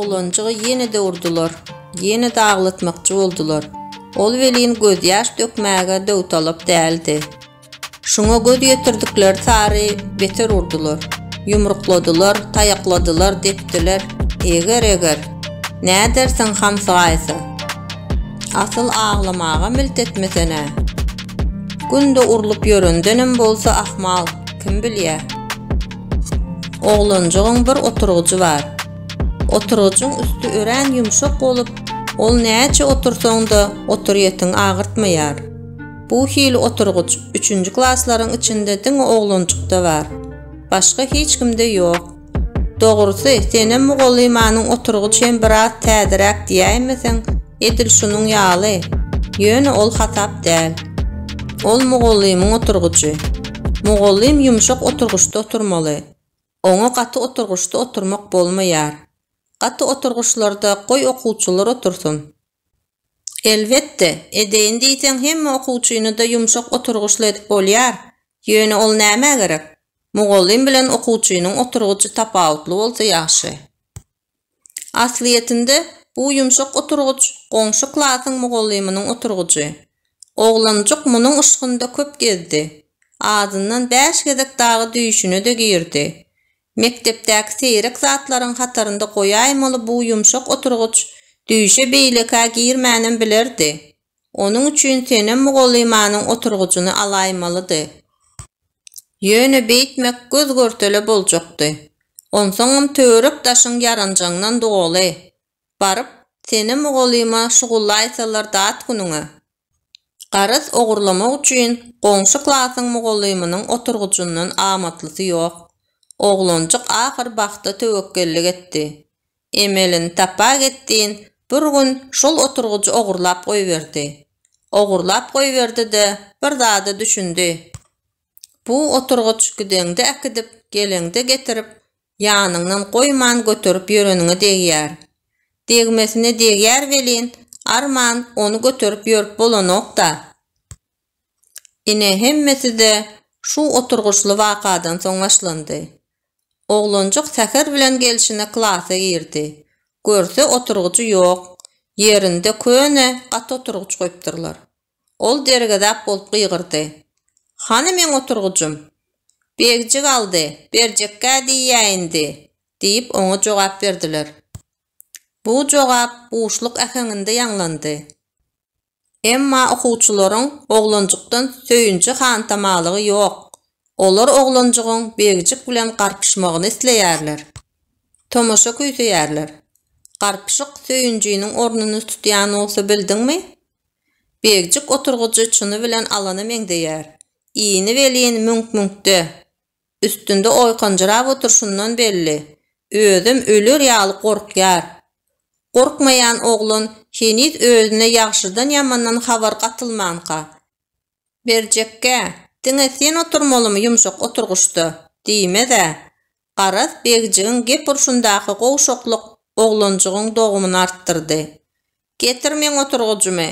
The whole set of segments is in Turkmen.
Oglanjygy ýene-de urdular, ýene-de aglatmakçy boldular. Ol welin gözýaş dökmäge döwtalap däldi. Şuňa göz ýetirdikleri sary beter urdular. Ýumrukladylar, taýakladylar, depdiler. Eger-eger. Nädersiň hamsygaýsa. Asyl aglamaga milt etmese nä? Günde urlup ýörendenem bolsa ahmal, kim bilýä. Oglanjygyň bir oturgyjy bar. Oturgyjyň üsti örän ýumşak bolup, ol näçe otursaň-da oturyýetiňi agyrtmaýar. Bu hili oturgyç üçünji klaslaryň içinde diňe oglanjykda bar. Başga hiç kimde ýok. Dogrusy, Senem mugallymanyň oturgyjy hem biraz täzeräk diýäýmeseň, edil şunuň ýaly. Ýöne ol hasap däl. Ol mugallymyň oturgyjy. Mugallym ýumşak oturgyçda oturmaly. Oňa gaty oturgyçda oturmak bolmaýar. Gaty oturgyçlarda goý okuwçylar otursyn. Elbetde, edeýin diýseň hemme okuwçyny-da ýumşak oturgyçly edip bolýar, ýöne ol nämä gerek? Mugallym bilen okuwçynyň oturgyjy tapawutly bolsa ýagşy. Aslyýetinde, bu ýumşak oturgyç goňşy klasyň mugallymynyň oturgyjy. Oglanjyk munuň yşgynda köp gezdi. Azyndan bäş gezek dagy düýşüne-de girdi. Mekdepdäki seýrek zatlaryň hatarynda goýaýmaly bu ýumşak oturgyç düýşe beýlekä girmänem bilerdi. Onuň üçin Senem mugallymanyň oturgyjyny alaýmalydy. Ýöne beýtmek göz-görtele boljakdy. Onsoňam töwerek-daşyň ýaranjaňdan doly. Baryp, Senem mugallyma şugullaýsalar dat günüňe. Garaz, ogurlamak üçin goňşy klasyň mugallymynyň oturgyjyndan amatlysy ýok. Oglanjyk ahyr bagta töwekgellik etdi. Emelini tapagetdin bir gün şol oturgyjy ogurlap goýberdi. Ogurlap goýberdi-de, bir zada düşündi. Bu oturgyç gideňde äkidip, geleňde getirip, Ýanyňdan goýman göterip ýöreniňe degýär. Degmesine degýär welin, arman, ony göterip ýörüp bolanok-da. Ine, hemmesi-de şu oturgyçly wakadan soň başlandy. Oglanjyk säher bilen gelşine klasa girdi. Görse, oturgyjy ýok. Ýerinde köne, gaty oturgyç goýupdyrlar. Ol dergezap bolup gygyrdy. Hany meň oturgyjym? Begjik aldy, berjekgä diýýä indi! diýip, oňa jogap berdiler. Bu jogap buşluk äheňinde ýaňlandy. Emma okuwçylaryň oglanjykdan söýünji hantamalygy ýok. Olar oglanjygyň Begjik bilen garpyşmagyny isleýärler. Tomaşa küýseýärler. Garpyşyk söýünjiniň ornuny tutýan bolsa bildiňmi? Begjik oturgyjy çyny bilen alana meňzeýär. Ini welin müňk-müňkde. Üstünde oýkanjyrap oturyşyndan belli. Özem öler ýaly gorkýar. Gorkmaýan oglan heniz özüne ýagşydan-ýamandan habar gatylmanka, Berjekgä, diňe sen oturmalymy ýumşak oturgyçda? diýmez-ä. Garaz, Begjigiň gep urşundaky gowşaklyk oglanjygyň dogumyny artdyrdy. Getir meň oturgyjymy!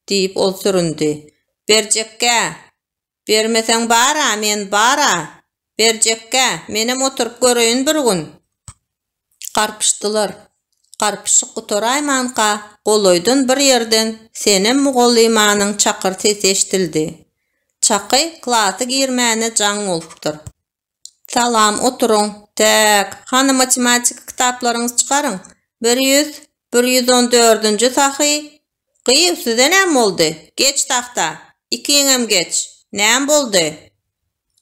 diýip, ol süründi. Berjekgä! Bermeseň bar-a, men bar-a! Berjekgä, menem oturyp göreýin bir gün! Garpyşdylar. Garpyşyk gutaraýmanka, golaýdan bir ýerden Senem mugallymanyň çakyr sesi eşidildi. Çaky klasa girmäne jaň bolupdyr. Salam, oturyň. Täk, hany matematika kitaplaryňyzy çykaryň. 100, 114-nji sahy. Gyýw, size näme boldy? Geç tagta. Ikiňem geç. Näme boldy?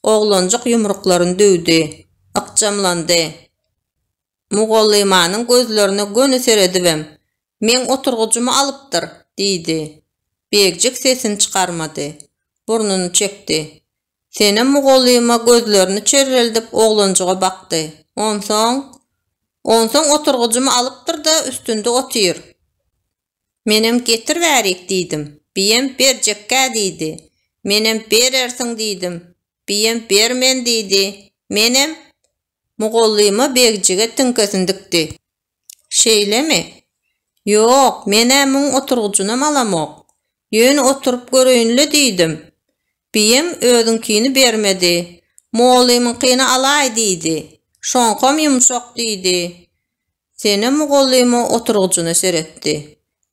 Oglanjyk ýumruklaryny düwdi. Ykjamlandy. Mugallymanyň gözlerine göni seredibem, Meň oturgyjymy alypdyr, diýdi. Begjik sesini çykarmady. Burnuny çekdi. Senem mugallyma gözlerini çerreldip oglanjyga bakdy. Onsoň? Onsoň oturgyjymy alypdyr-da, üstünde otyr. Menem getir bärik diýdim. Biýem berjekgä diýdi. Menem berersiň diýdim. Biýem bermen diýdi. Menem Mugallyma Begjige tiňkesini dikdi. Şeýlemi? Ýok, men-ä muň oturgyjynam alamok. Ýöne oturyp göreýin-le diýdim. Biýem özüňkini bermedi. Mugallymyňkyny alaý diýdi. Şoňkam ýumşak diýdi. Senem mugallyma oturgyjyna seretdi.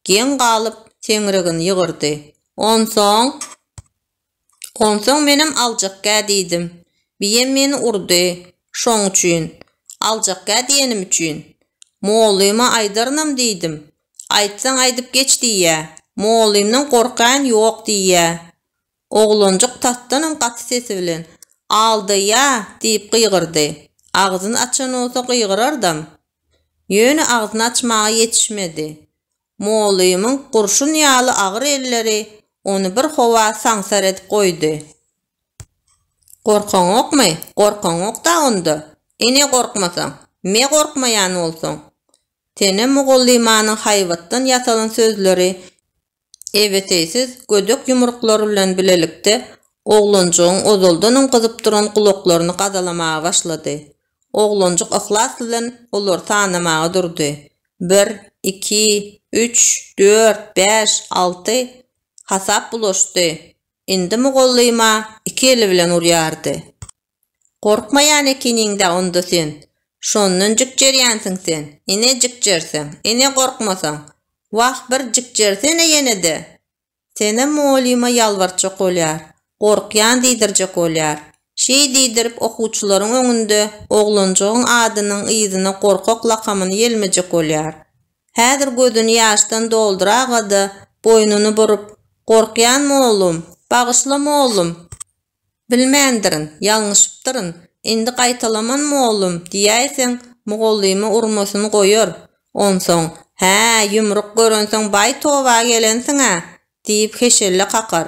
Geň galyp, seňrigini ýygyrdy. Onsoň? Onsoň menem aljakgä diýdim. Biýem meni urdy. Şoň üçin. Aljakgä diýenim üçin. Mugallyma aýdarynam diýdim. Aýtsaň aýdyp geç diýýä. Mugallymdan gorkan ýok diýýä. Oglanjyk tasdanam gaty sesi bilen, Aldaýa! diýip gygyrdy. Agzyny açan bolsa gygyrardam. Ýöne agzyny açmaga ýetişmedi. Mugallymyň gurşun ýaly agyr elleri ony bir howa saňsar edip goýdy. Gorkaňokmy? Gorkaňok-da onda. Ine gorkmasaň. Me gorkmaýan bolsaň. Senem mugallymanyň haýbatdan ýasalan sözleri ebeteýsiz gödek ýumruklary bilen bilelikde oglanjygyň ozaldanam gyzyp duran gulaklaryny gazalamaga başlady. Oglanjyk yhlas bilen olary sanamaga durdy. Bir, iki, üç, dört, bäş, alty. Hasap bulaşdy. Indi mugallyma iki eli bilen urýardy. Gorkmaýan ekeniň-dä onda sen. Şondan jikjerýänsiň sen. Ine jikjerseň. Ine gorkmasaň. Wah, bir jikjersene ýene-de! Senem mugallyma ýalbartjak bolýar. Gorkýan diýdirjek bolýar. Şeý diýdirip okuwçylaryň öňünde oglanjygyň adynyň yzyna gorkak lakamyny ýelmejek bolýar. Häzir gözüni ýaşdan dolduraga-da, boýnuny burup, Gorkýan mollum! Bagyşla mollum! Bilmändirin, ýalňyşypdyryn, indi gaýtalaman mollum diýäýseň, mugallyma urmasyny goýar. Onsoň, Hä, ýumruk görensoň baý toba gelensiň-ä! diýip heşelle kakar.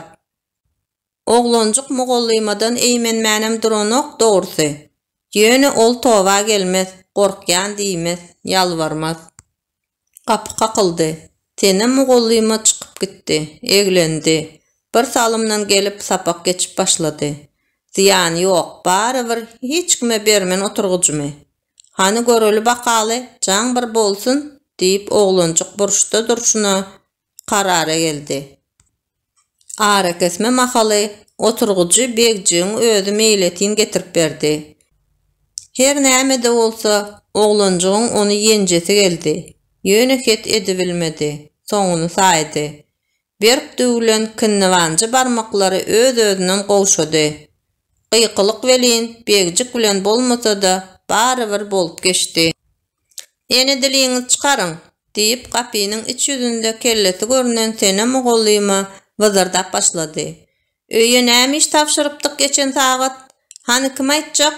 Oglanjyk mugallymadan eýmenmänem duranok dogrusy. Ýöne ol toba gelmez, gorkýan diýmez, ýalbarmaz. Gapy kakyldy. Senem mugallyma çykyp gitdi. Eglendi. Bir salymdan gelip sapak geçip başlady. Zyýany ýok, barybir hiç kime bermen oturgyjymy. Hany göreli bakaly, jaň bir bolsun, diýip oglanjyk burçda durşuna karara geldi. Arakesme mahaly oturgyjy Begjigiň özi meýletin getirip berdi. Her näme-de bolsa, oglanjygyň ony ýenjesi geldi. Ýöne het edibilmedi. Soňuny saýdy. Berk düwlen kinniwanja barmaklary öz-özünden gowşady. Gykylyk welin, Begjik bilen bolmasa-da, barybir bolup geçdi. Ene diliňizi çykaryň! diýip, gapynyň iç ýüzünde kellesi görnen Sene mugallyma wyzyrdap başlady. Öýe näme iş tabşyrypdyk geçen sagat? Hany kim aýtjak?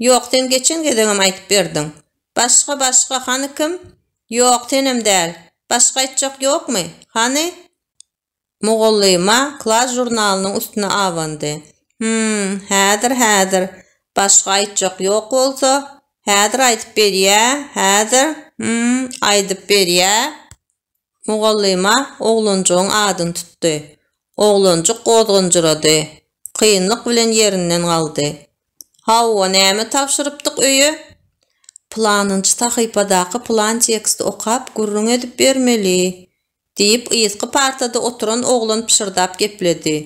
Ýok, sen geçen gezegem aýdyp berdiň. Başga, başga, hany kim? Ýok, senem däl. Başga aýtjak ýokmy? Hany? Mugallyma klas žurnalynyň üstüne abandy. Hüm, häzir, häzir. Başga aýtjak ýok bolsa, häzir aýdyp berýä, häzir, hüm, aýdyp berýä. Mugallyma oglanjygyň adyny tutdy. Oglanjyk gozganjyrady. Kynlyk bilen ýerinden galdy. Hawa, näme tabşyrypdyk öýe? Pylanynjy sahypadaky pylan teksti okap, gürrüň edip bermeli. Diýip, yzky partada oturan oglan pyşyrdap gepledi.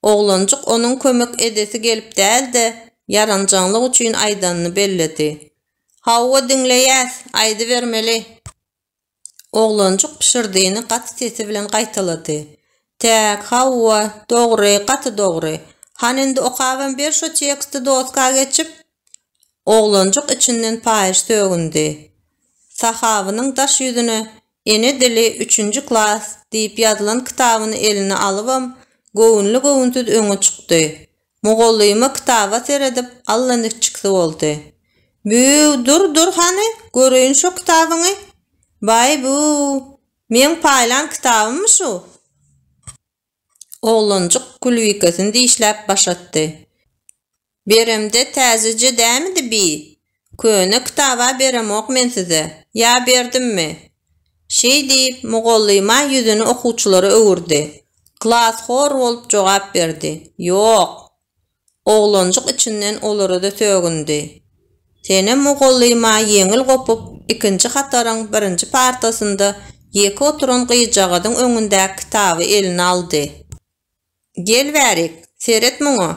Oglanjyk onuň kömek edesi gelip däl-de, ýaranjaňlyk üçin aýdanyny belledi. Hawa, diňleýäs, aýdybermeli. Oglanjyk pyşyrdyny gaty sesi bilen gaýtalady. Täk, hawa, dogry, gaty dogry. Hany indi okabam ber şo teksti doska geçip. Oglanjyk içinden paýyş sögündi. Sahabynyň daş ýüzüne Ene dili, üçünji klas diýip ýazylan kitabyny eline alybam, göwünli-göwünsiz öňe çykdy. Mugallyma kitaba seredip, allaniçiksi boldy. Büw, dur, dur hany, göreýin şo kitabyňy. Baý-bu, meň paýlan kitabymmy şu? Oglanjyk külbikesini dişläp baş atdy. Beremde täzeje dämidi bi? Köne kitaba beremok men size. Ýa berdimmi? Şeý diýip, mugallyma ýüzüni okuwçylara öwürdi. Klas hor bolup jogap berdi. Ýok. Oglanjyk içinden olara-da sögündi. Senem mugallyma ýeňil gopup, ikinji hataryň birinji partasynda ýeke oturan gyzjagazyň öňündäki kitaby eline aldy. Gel bärik, seret muňa.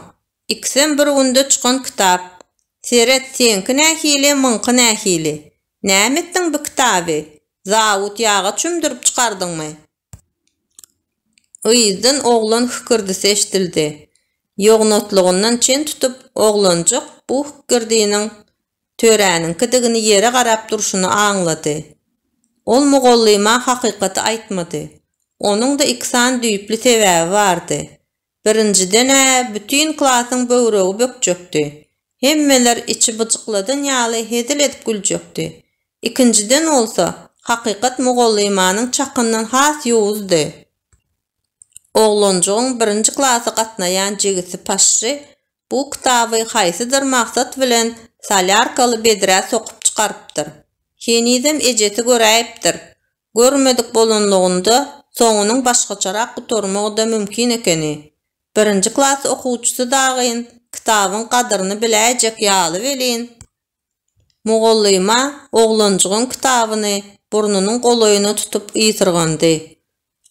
Ikisem bir günde çykan kitap. Seret, seňki nähili, myňky nähili. Näme etdiň bi kitaby? Zawut ýaga çümdürip çykardyňmy? Yzdan oglan hükürdisi eşidildi. Ýognatlygyndan çen tutup, oglanjyk bu hükürdiniň Töräniňkidigini ýere garap durşuna aňlady. Ol mugallyma hakykaty aýtmady. Onuň-da iki sany düýpli sebäbi bardy. Birinjiden-ä, bütin klasyň böwregi bökjekdi. Hemmeler içi byjykladan ýaly hezil edip güljekdi. Ikinjiden bolsa, hakykat mugallymanyň çakyndan has ýowuzdy. Oglanjygyň birinji klasa gatnaýan jigisi Paşşy bu kitaby haýsydyr maksat bilen solýarkaly bedrä sokup çykarypdyr. Henizem ejesi göräýipdir. Görmedik bolanlygynda soňunyň başgaçarak gutarmagy-da mümkin ekeni. Birinji klas okuwçysy dagyn kitabyň gadyryny biläýjek ýaly welin, Mugallyma oglanjygyň kitabyny burnunyň golaýyna tutup ysyrgandy.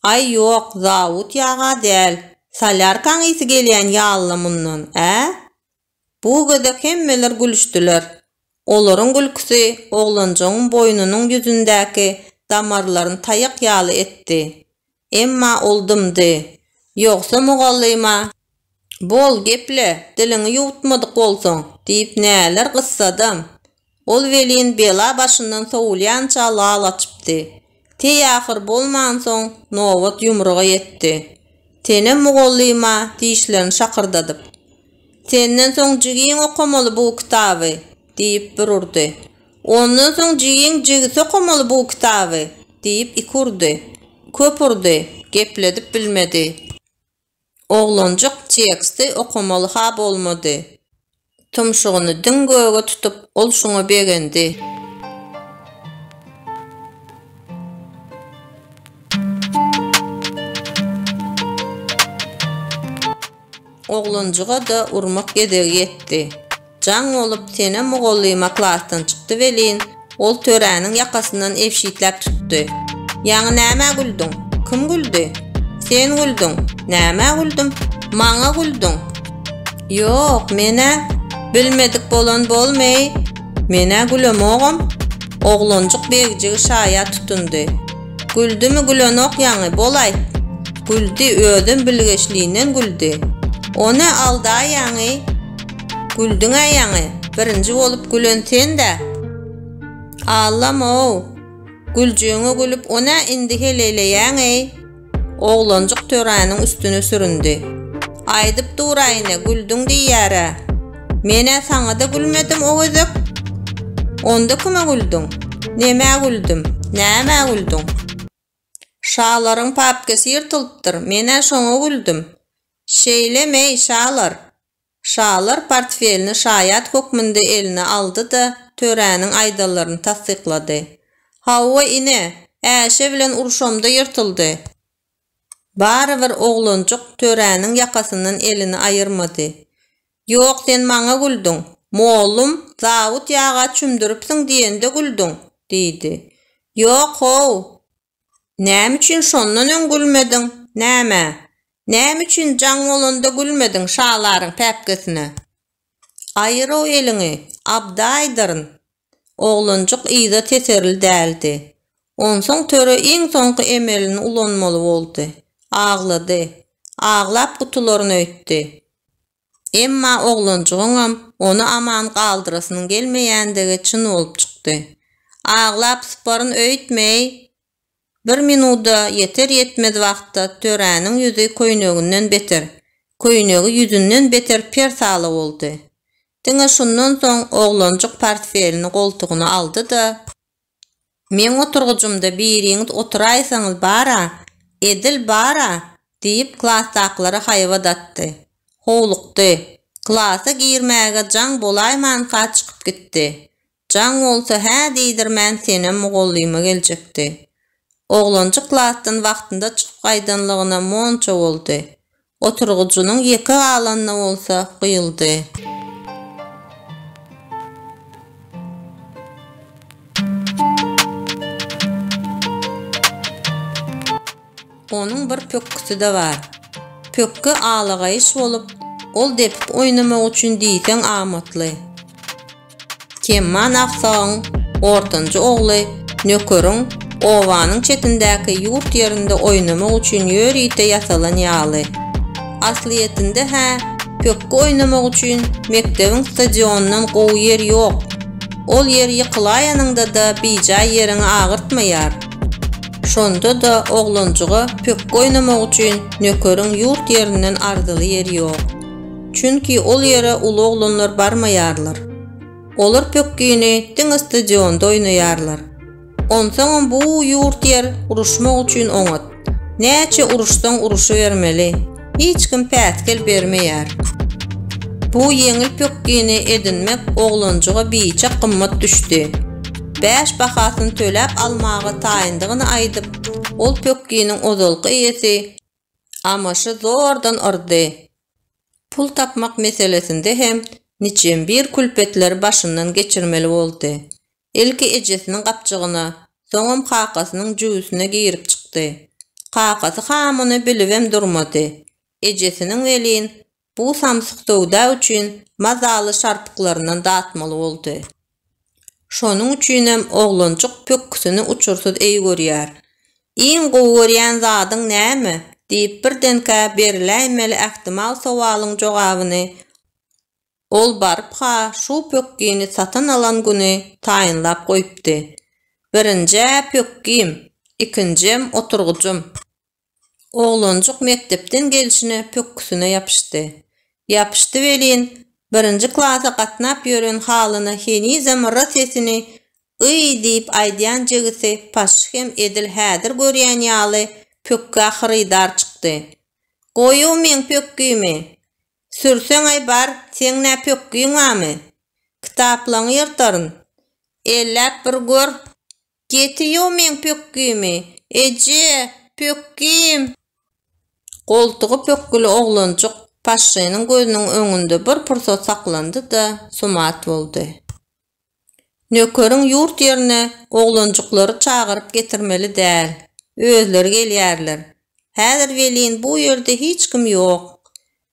Aý, ýok, zawut ýag-a däl, solýarkaň ysy gelýän ýaly-la mundan, ä? Bu gezek hemmeler gülüşdiler. Olaryň gülküsi oglanjygyň boýnunyň ýüzündäki damarlaryny taýak ýaly etdi. Emma ol dymdy. Ýogsa mugallyma Bol, geple, diliňi ýuwutmadyk bolsaň, diýip näler gyssadam. Ol welin bela başyndan sowulýança lal açypdy. Teý-ahyr bolmansoň, nobat ýumruga ýetdi. Senem mugallyma dişlerini şakyrdadyp. Senden soň jigiň okamaly bu kitaby, diýip bir urdy. Ondan soň jigiň jigisi okamaly bu kitaby, diýip iki urdy. Köp urdy, gepledip bilmedi. Oglanjyk teksti okamaly-ha bolmady. Tumşugyny diň göge tutup, ol şuňa begendi. Oglanjyga-da urmak gezegi ýetdi. Jaň bolup, Senem mugallyma klasdan çykdy welin, ol Töräniň ýakasyndan ebşitläp tutdy. Ýaňy nämä güldüň? Kim güldi? Sen güldüň. Nämä güldüm? Maňa güldüň. Ýok, men-ä Bilmedik bolan bolmeý. Men-ä gülemogam. Oglanjyk begjigi şaýat tutundy. Güldümi gülenok ýaňy, bol-aýt. Güldi, özem bilgeşlinden güldi. O ne aldaýaňy? Güldüň-ä ýaňy, birinji bolup gülen sen-dä. Allam-ow! Güljegiňe gülüp, o nä indi heleýleýäň-eý? Oglanjyk töräniň üstüne süründi. Aýdyp dur-aýne, güldüň diýýär-ä. Men-ä saňa-da gülmedim o gezek. Onda kime güldüň? Nämä güldüm? Nämä güldüň? Şalaryň papkasy ýyrtylypdyr, men-ä şoňa güldüm. Şeýlem-eý, Şalar? Şalar portfelini şaýat hökmünde eline aldy-da, Töräniň aýdanlaryny tassyklady. Hawa, ine, Äşe bilen urşamda ýyrtyldy. Barybir oglanjyk Töräniň ýakasyndan elini aýyrmady. Ýok, sen maňa güldüň. Mollum, zawut ýaga çümdüripsiň diýende güldüň, diýdi. Ýok-how! Näme üçin şondan öň gülmediň? Nämä? Näme üçin jaň bolanda gülmediň Şalaryň päpgesine? Aýyr-ow eliňi, abdaýdyryn! Oglanjyk yza teserli däldi. Onsoň Töre iň soňky emelini ulanmaly boldy. Aglady. Aglap gutularyn öýtdi. Emma oglanjygyňam ony aman galdyrasynyň gelmeýändigi çyn bolup çykdy. Aglap syparyn öýtme-eý! Bir minuda ýeter-ýetmez wagtda Töräniň ýüzi köýneginden beter, köýnegi ýüzünden beter persala boldy. Diňe şundan soň oglanjyk portfelini goltugyna aldy-da, Meň oturgyjymda biriňiz oturaýsaňyz bar-a, edil bar-a! diýip, klasdakylara haýbat atdy. Howlukdy. Klasa girmäge jaň bolaýmanka çykyp gitdi. Jaň bolsa hä diýdirmän Senem mugallyma geljekdi. Oglanjyk klasdan wagtynda çykyp gaýdanlygyna monça boldy. Oturgyjynyň ýeke galanyna bolsa gyýyldy. Onuň bir pökgüsi-de bar. Pökgi alagaýyş bolup, ol depip oýnamak üçin diýseň amatly. Kemman agsagyň. Ortanjy ogly Nökeriň obanyň çetindäki ýurt ýerinde oýnamak üçin ýörite ýasalan ýaly. Aslyýetinde-hä pökgi oýnamak üçin mekdebiň stadionyndan gowy ýer ýok. Ol ýer ýykylaýanyňda-da bijaý ýeriňi agyrtmaýar. Şonda-da oglanjyga pökgi oýnamak üçin Nökeriň ýurt ýerinden arzyly ýer ýok. Çünki ol ýere uly oglanlar barmaýarlar. Olar pökgini diňe stadionda oýnaýarlar. Onsoňam bu ýurt ýer uruşmak üçin oňat. Näçe uruşsaň uruşybermeli. Hiç kim päsgel bermeýär. Bu ýeňil pökgini edinmek oglanjyga biçak gymmat düşdi. Bäş bahasyny töläp almaga taýyndygyny aýdyp, ol pökginiň ozalky eýesi Amaşy zordan yrdy. Pul tapmak meselesinde hem niçembir külpetleri başyndan geçirmeli boldy. Ilki ejesiniň gapjygyna, soňam kakasynyň jübüsine girip çykdy. Kakasy-ha muny bilibem durmady. Ejesiniň welin, bu samsyk söwda üçin mazaly şarpyklaryndan datmaly boldy. Şonuň üçinem oglanjyk pökgüsini uçursyz eý görýär. Iň gowy görýän zadyň näme? diýip birdenkä beriläýmeli ähtimal sowalyň jogabyny ol baryp-ha şu pökgini satyn alan güni taýynlap goýupdy. Birinj-ä pökgim, ikinjem oturgyjym. Oglanjyk mekdepden gelşine pökgüsine ýapyşdy. Ýapyşdy welin, birinji klasa gatnap ýören halyna henizem r sesini y diýip aýdýan jigisi Paşşy hem edil häzir görýän ýaly pökgä hyrydar çykdy. Goý-ow meň pökgimi! Sürseň-aý bar, seň nä pökgiň barmy? Kitaplaňy ýyrtaryn. Elläp bir gör. Getiýow meň pökgimi! Eje! Pökgim! Goltugy pökgüli oglanjyk Paşşynyň gözüniň öňünde bir pursat saklandy-da, sumat boldy. Nökeriň ýurt ýerine oglanjyklary çagyryp getirmeli däl. Özleri gelýärler. Häzir welin bu ýerde hiç kim ýok.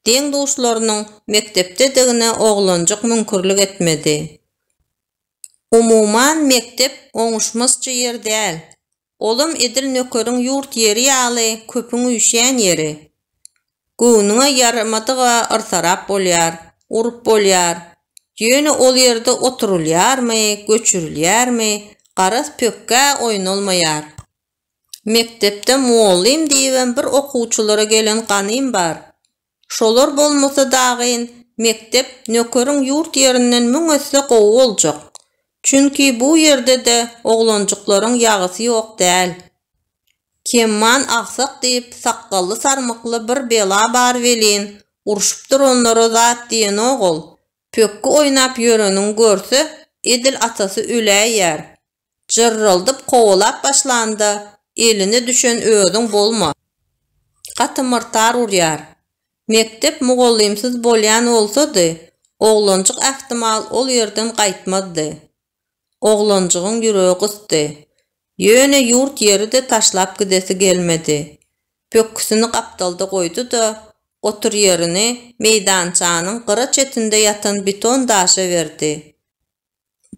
Deň-duşlarynyň mekdepdedigine oglanjyk müňkürlik etmedi. Umuman, mekdep oňuşmazça ýer däl. Olam edil nökeriň ýurt ýeri ýaly köpüň üýşýän ýeri. Göwnüňe ýaramadyg-a yrsarap bolýar, urup bolýar. Ýöne ol ýerde oturylýarmy, göçürilýärmi, garaz pökgä oýnalmaýar. Mekdepde mugallym diýibem bir okuwçylara gelen ganym bar. Şolar bolmasa dagyn mekdep Nökeriň ýurt ýerinden müň esse gowy boljak. Çünki bu ýerde-de oglanjyklaryň ýagysy ýok däl. Kemman agsak diýip sakgally-sarmykly bir bela bar welin, urşup duranlara zat diýenok ol. Pökgi oýnap ýöreniňi görse, edil atasy öläýýär. Jyrryldyp kowalap başlanda, eline düşen özüň bolma. Gaty myrtar urýar. Mekdep mugallymsyz bolýan bolsady, oglanjyk ähtimal ol ýerden gaýtmazdy. Oglanjygyň ýüregi gysdy. Ýöne ýurt ýeri-de taşlap gidesi gelmedi. Pökgüsini gapdalda goýdy-da, otyrýerini meýdançanyň gyra çetinde ýatan beton daşa berdi.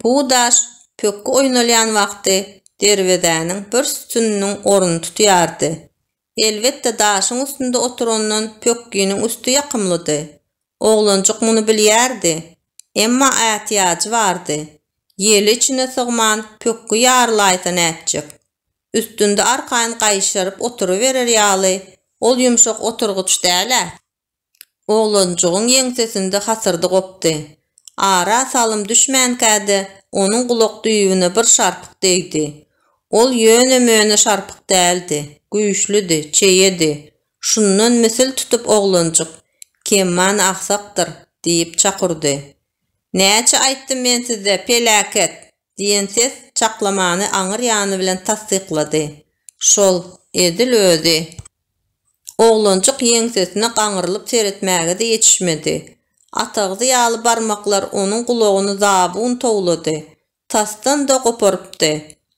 Bu daş pökgi oýnalýan wagty derwezäniň bir sütüniniň ornuny tutýardy. Elbetde, daşyň üstünde oturandan pökginiň üsti ýakymlydy. Oglanjyk muny bilýärdi. Emma ätiýajy bardy. Ýeli içine sygman, pökgi ýarylaýsa nätjek? Üstünde arkaýyn gaýşaryp oturyberer ýaly, ol ýumşak oturgyç däl-ä. Oglanjygyň ýeňsesinde hasyrdy gopdy. Ara salym düşmänkä-de, onuň gulak düýbüne bir şarpyk degdi. Ol ýöne-möne şarpyk däldi, güýçlüdi, çeýedi. Şundan misil tutup oglanjyk, Kemman agsakdyr, diýip çak urdy. Näçe aýtdym men size, peläket! Diýen ses çaklamany aňyr ýany bilen tassyklady. Şol, edil özi. Oglanjyk ýeňsesine gaňrylyp seretmäge-de ýetişmedi. Atagzy ýaly barmaklar onuň gulagyny zabun towlady. Tasdan-da goparypdy.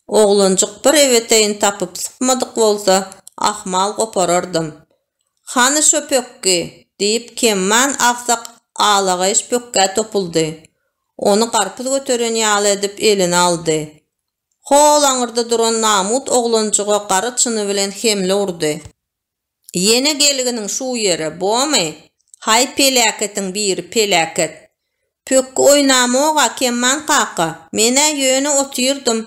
Oglanjyk bir ebeteýini tapyp sypmadyk bolsa, ahmal goparardam. Hany şo pökgi? diýip, Kemman agsak alagaýyş pökgä topuldy. Ony garpyz göteren ýaly edip eline aldy. Hol aňyrda duran namut oglanjyga gara çyny bilen hemle urdy. Ýene gelginiň şu ýere, bomy? Haý peläketiň biri peläket. Pökgi oýnamog-a Kemman kaka, men-ä ýöne otyrdym.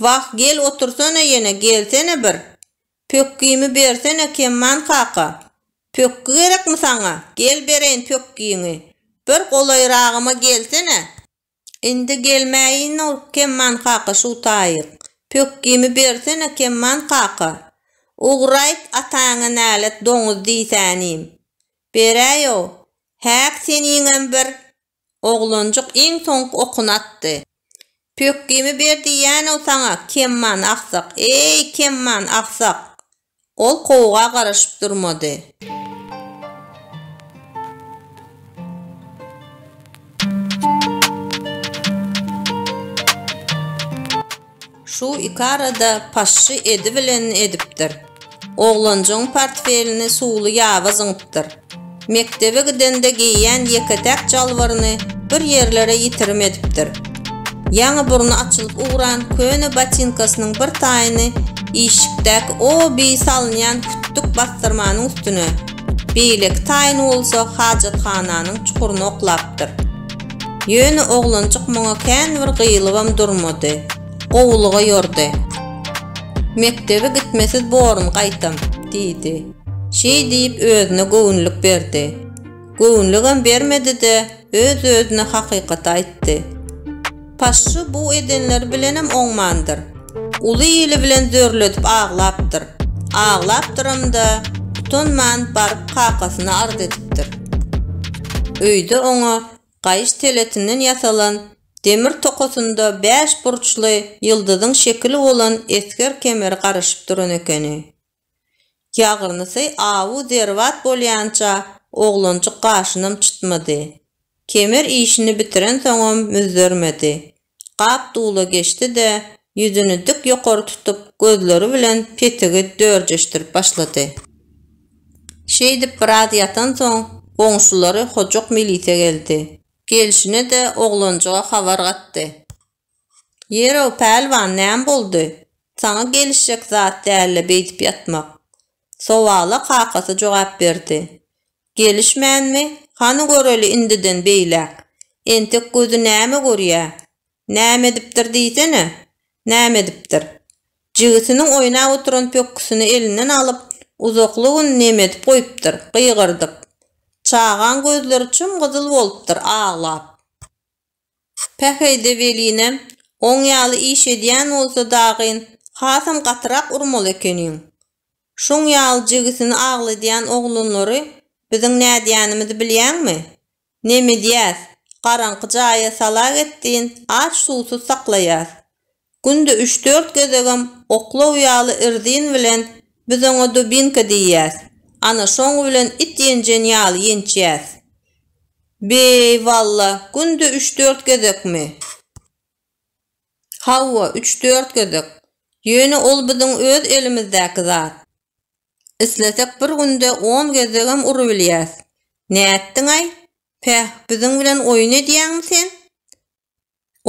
Wah, gel otursana ýene, gelsene bir. Pökgimi bersene Kemman kaka. Pökgi gerekmi saňa? Gel bereýin pökgiňi. Bir golaýragyma gelsene. Indi gelmäýin-ow, Kemman kaka, şu taýyk. Pökgimi bersene, Kemman kaka. Ugraýt, ataňa nälet doňuz diýsänim. Beräý-ow. Häk seniňem bir. Oglanjyk iň soňky okuny atdy. Pökgimi ber diýýän-ow saňa, Kemman agsak, eý, Kemman agsak! Ol kowga garaşyp durmady. Şu ikarada paşşy edibilenini edipdir. Oglanjygyň portfelini suwly ýaba zyňypdyr. Mekdebe gidende geýýän ýeke-täk jalbaryny bir ýerlere ýitirim edipdir. Ýaňy burny açylyp ugran köne botinkasynyň bir taýyny işikdäki o-bi salynýan kütdük bassyrmanyň üstüne, beýleki taýyny bolsa hajathananyň çukuryna oklapdyr. Ýöne oglanjyk muňa kän bir gyýylybam durmady. Gowulyga ýordy. Mekdebe gitmesiz borun gaýtam, diýdi. Şeý diýip özüne göwünlik berdi. Göwünligem bermedi-de, öz-özüne hakykaty aýtdy. Paşşy bu edenleri bilenem oňmandyr. Uly ili bilen zörledip aglapdyr. Aglapdyram-da, utanman baryp kakasyna arz edipdir. Öýde oňa gaýyş teletinden ýasalan, demir tokasynda bäş burçly ýyldyzyň şekili bolan esger kemeri garaşyp duran ekeni. Ýagyrnysy awy zerbat bolýança oglanjyk gaşynam çytmady. Kemer işini bitirensoňam müzzermedi. Gap-dula geçdi-de, ýüzüni dik ýokary tutup, gözleri bilen petigi dörjeşdirip başlady. Şeýdip biraz ýatansoň, goňşulary Hojuk milise geldi. Gelşine-de oglanjyga habar gatdy. Ýer-ow, pälwan, näme boldy? Saňa gelişjek zat däl-le beýdip ýatmak. Sowala kakasy jogap berdi. Gelişmänmi? Hany göreli indiden beýläk. Entek gözi näme görýä? Näme edipdir diýsene? Näme edipdir? Jigisiniň oýnap oturan pökgüsini elinden alyp, uzakly gün nemedip goýupdyr, gygyrdyp. Çagaň gözleri çym-gyzyl bolupdyr, aglap. Päheýde welinem, oň ýaly iş edýän bolsa dagyn hasam gatyrak urmaly ekeniň. Şuň ýaly jigisini agladýan oglanlary biziň nädýänimizi bilýäňmi? Nemedýäs, garaňky jaýa salagetdin aç-suwsuz saklaýas. Günde üç-dört gezegem oklaw ýaly irzin bilen biz oňa dubinka diýýäs, ana şoň bilen it ýenjen ýaly ýençýäs. Beý, walla, günde üç-dört gezekmi? Hawa, üç-dört gezek. Ýöne ol biziň öz elimizdäki zat. Islesek bir günde on gezegem urubilýäs. Nätdiň-aý? Päh, biziň bilen oýun edýäňmi sen?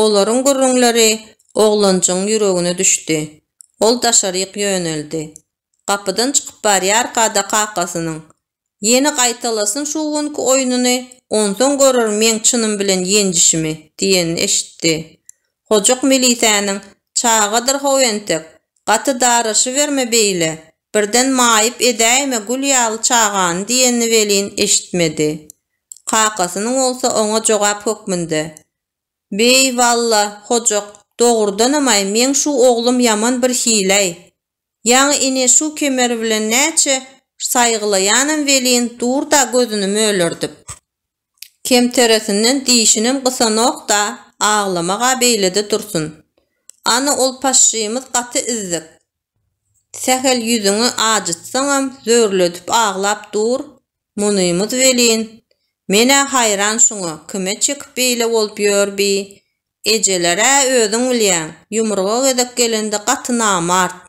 Olaryň gürrüňleri oglanjygyň ýüregine düşdi. Ol daşaryk ýöneldi. Gapydan çykyp barýarka-da kakasynyň, Ýene gaýtalasyn şu günki oýnuny, onsoň görer meň çynym bilen ýenjişimi diýenini eşitdi. Hojuk milisäniň, Çagadyr how entek, gaty daraşyberme beýle, birden maýyp edäýme gül ýaly çagany diýenini welin eşitmedi. Kakasynyň bolsa oňa jogap hökmünde, Beý, walla, Hojuk, dogrudanam-aý, meň şu oglum ýaman bir hiläý. Ýaňy ine şu kemer bilen näçe saýgylaýanam welin dur-da gözüni mölerdip. Kemteresinden dişinem gysanok-da, aglamag-a beýlede dursun. Ana ol paşşymyz gaty izzik. Sähel ýüzüňi ajytsaňam zörledip aglap dur, Munymyz welin, men-ä haýran şuňa, kime çekip beýle bolup ýör bi? Ejeler-ä özüň bilýäň, ýumruga gezek gelende gaty namart.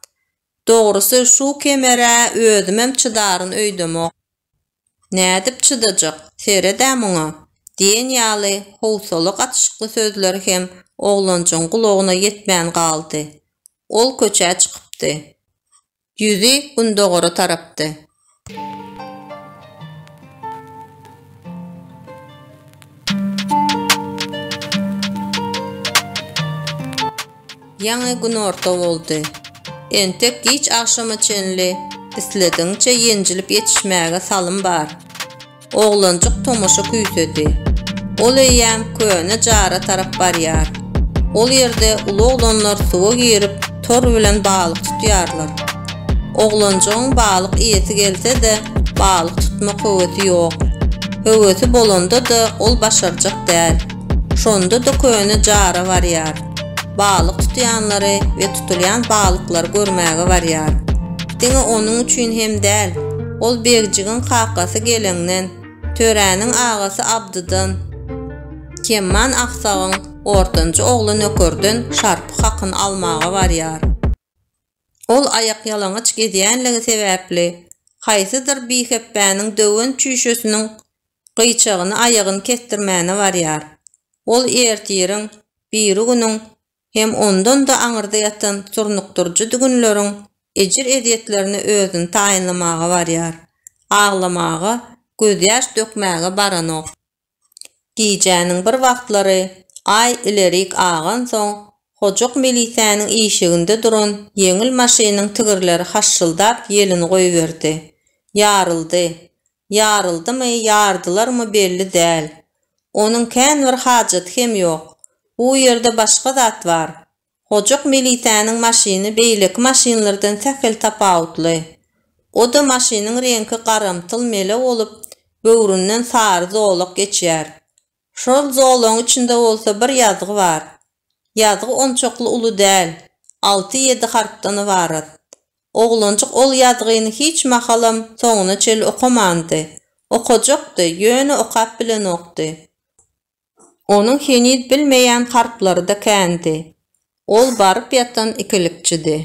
Dogrusy, şu kemer-ä özümem çydaryn öýdemok. Nädip çydajak, sered-ä muňa! diýen ýaly howsala gatyşykly sözleri hem oglanjygyň gulagyna ýetmän galdy. Ol köçä çykypdy. Ýüzi gündogara tarapdy. Ýaňy günorta boldy. Entek giç agşama çenli isledigiňçe ýenjilip ýetişmäge salym bar. Oglanjyk tomaşa küýsedi. Ol eýýäm köne jara tarap barýar. Ol ýerde uly oglanlar suwa girip, tor bilen balyk tutýarlar. Oglanjygyň balyk iýesi gelse-de, balyk tutmak höwesi ýok. Höwesi bolanda-da ol başarjak däl. Şonda-da köne jara barýar. Balyk tutýanlary we tutulýan balyklary görmäge barýar. Diňe onuň üçin hem däl, ol Begjigiň kakasy geleňden, Töräniň agasy Abdydan, Kemman agsagyň ortanjy ogly Nökerden şarpyk hakyny almaga barýar. Ol aýakýalaňaç gezýänligi sebäpli, haýsydyr bihepbäniň döwen çüýşesiniň gyýçagyny aýagyny kesdirmäne barýar. Ol ertiriň, birigünüň hem ondan-da aňyrda ýatan surnukdyryjy günleriň ejir-ezýetlerine özüni taýynlamaga barýar. Aglamaga, gözýaş dökmäge baranok. Gijäniň bir wagtlary, Aý ilerik agansoň, Hojuk milisäniň işiginde duran ýeňil maşynyň tigirleri haşşyldap ýelini goýberdi. Ýaryldy. Ýaryldymy, ýardylarmy belli däl. Onuň kän bir hajaty hem ýok. Bu ýerde başga zat bar. Hojuk milisäniň maşyny beýleki maşynlardan sähel tapawutly. O-da maşynyň reňki garamtyl mele bolup, böwründen sary zolak geçýär. Şol zolagyň içinde bolsa bir ýazgy bar. Ýazgy onçakly uly däl, alty-ýedi harpdan ybarat. Oglanjyk ol ýazgyny hiç mahalam soňuna çenli okamandy. Okajakdy, ýöne okap bilenokdy. Onuň heniz bilmeýän harplary-da kändi. Ol baryp ýatan ikilikçidi.